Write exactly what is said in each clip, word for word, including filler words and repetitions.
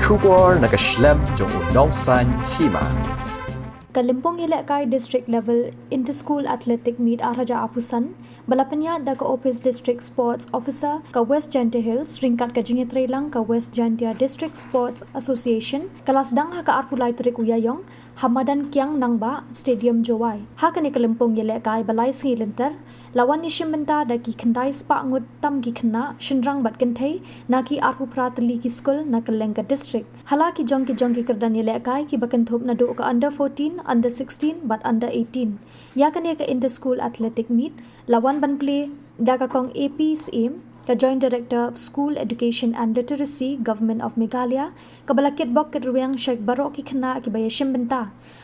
Khubor na ka shlem jong u nongsaiñ hima. Ka lympung ïalehkai District Level Inter-School Athletic Meet ar hajar arphew san ba la pynïaid da ka Office District Sports Officer ka West Jaintia Hills ryngkat ka jingïatreilang ka West Jaintia District Sports Association ka la sdang ha ka arphew lai tarik u Ïaïong ha Madan Kiang Nangbah, Stadium Jowai. Ha kane ka lympung ïalehkai ba lai sngi lynter la wan ïashim bynta da ki khyndai spah ngut tam ki khynnah, shynrang bad kynthei na ki arphew phra tylli ki skul na kylleng ka district. Ha la ki jong ki jong ki kyrdan ïalehkai kiba kynthup naduh ka under fourteen, under sixteen bad under eighteen. Ïa kane ka Inter-School Athletic Meet la wan ban plie da ka Kong A P Syiem, ka Joint Director of School Education and Literacy, Government of Meghalaya, kaba la kitbok kitrwiang sha baroh ki khynnah kiba ïashim bynta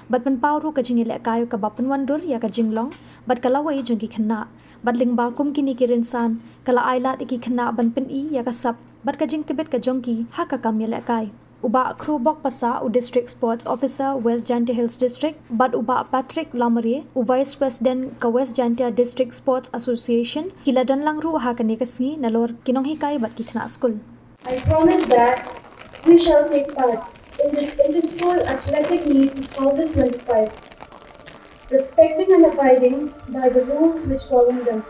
bad pynpaw ruh ka jingïalehkai kaba pynwandur ïa ka jinglong bad ka lawei jong ki khynnah. Bad lyngba kum kine ki rynsan ka la ailad ïa ki khynnah ban pyni ïa ka sap bad ka jingtbit ka jong ki ha ka kam ïalehkai. U Bah Khrobok Passah, u District Sports Officer, West Jaintia Hills District, bad u Bah Patrick Lamare, u Vice President ka West Jaintia District Sports Association, ki la don lang ruh ha kane ka sngi nalor ki nonghikai bad ki khynnah skul. I promise that we shall take part in this Inter-School Athletic Meet two thousand twenty-five, respecting and abiding by the rules which govern them,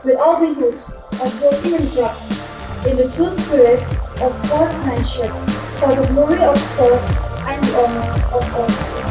without the use of doping and drugs, in the true spirit of sportsmanship, for the glory of sports and the honor of all sports.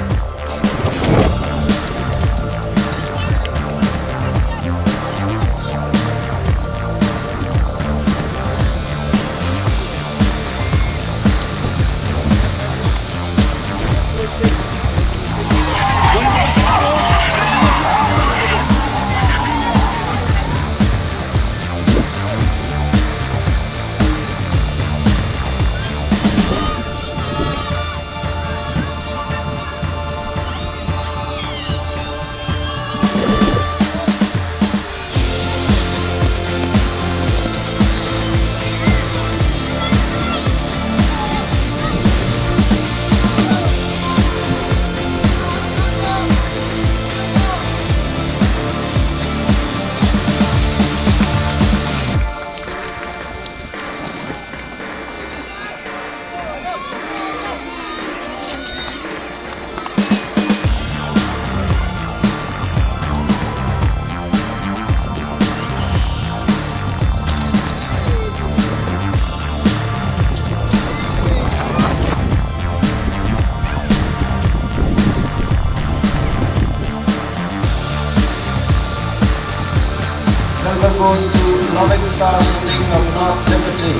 Silver goes to Loving Star Shooting of North Liberty.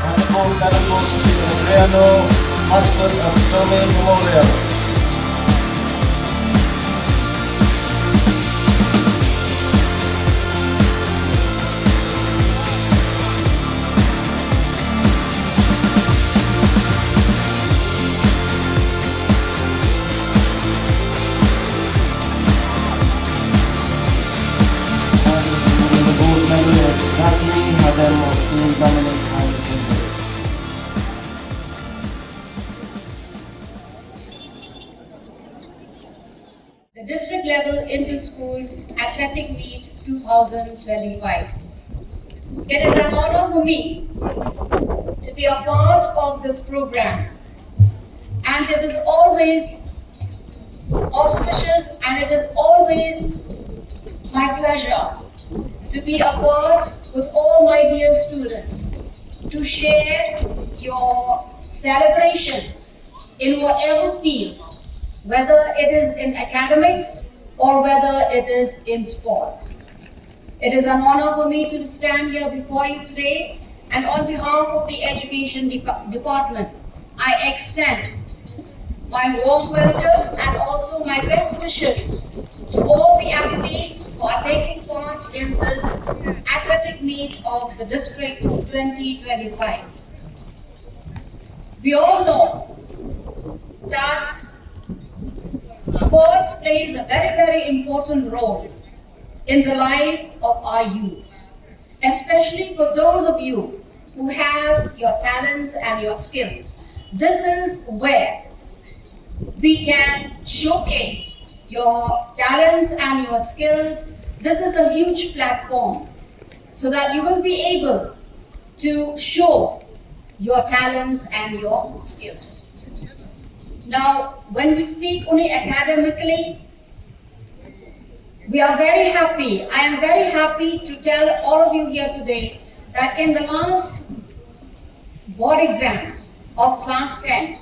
And the gold medal goes to Adriano Pastor of Tome Memorial. The District Level Inter-School Athletic Meet two thousand twenty-five. It is an honor for me to be a part of this program, and it is always auspicious and it is always my pleasure to be a part with all my dear students to share your celebrations in whatever field, whether it is in academics or whether it is in sports. It is an honor for me to stand here before you today, and on behalf of the Education Dep- Department, I extend my warm welcome and also my best wishes to all the athletes who are taking part in this athletic meet of the district twenty twenty-five. We all know that sports plays a very, very important role in the life of our youths, especially for those of you who have your talents and your skills. This is where we can showcase your talents and your skills. This is a huge platform so that you will be able to show your talents and your skills. Now, when we speak only academically, we are very happy. I am very happy to tell all of you here today that in the last board exams of class ten,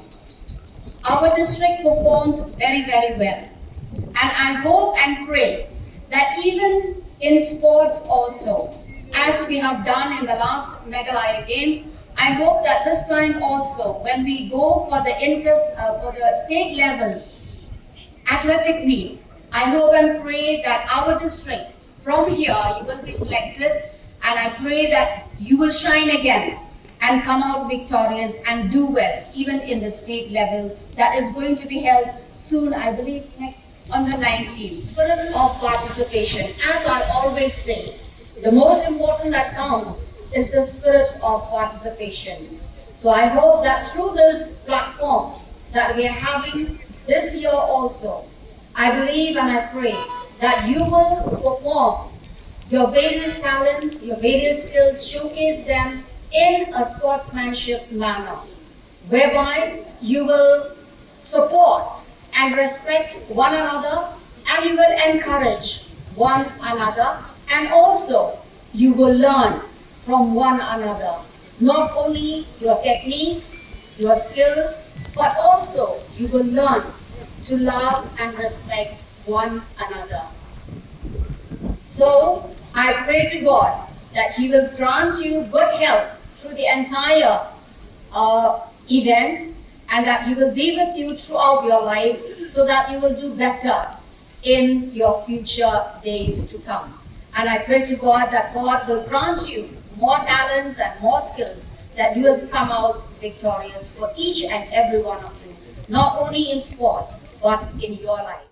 our district performed very, very well. And I hope and pray that even in sports also, as we have done in the last Meghalaya Games, I hope that this time also, when we go for the inter, uh, for the state level athletic meet, I hope and pray that our district, from here, you will be selected, and I pray that you will shine again and come out victorious and do well, even in the state level that is going to be held soon, I believe, next on the nineteenth. Spirit of participation, as I always say, the most important that counts is the spirit of participation. So I hope that through this platform that we are having this year also, I believe and I pray that you will perform your various talents, your various skills, showcase them in a sportsmanship manner, whereby you will support and respect one another, and you will encourage one another, and also you will learn from one another, not only your techniques, your skills, but also you will learn to love and respect one another. So I pray to God that He will grant you good health through the entire uh, event, and that He will be with you throughout your lives so that you will do better in your future days to come. And I pray to God that God will grant you more talents and more skills, that you will come out victorious for each and every one of you, not only in sports, but in your life.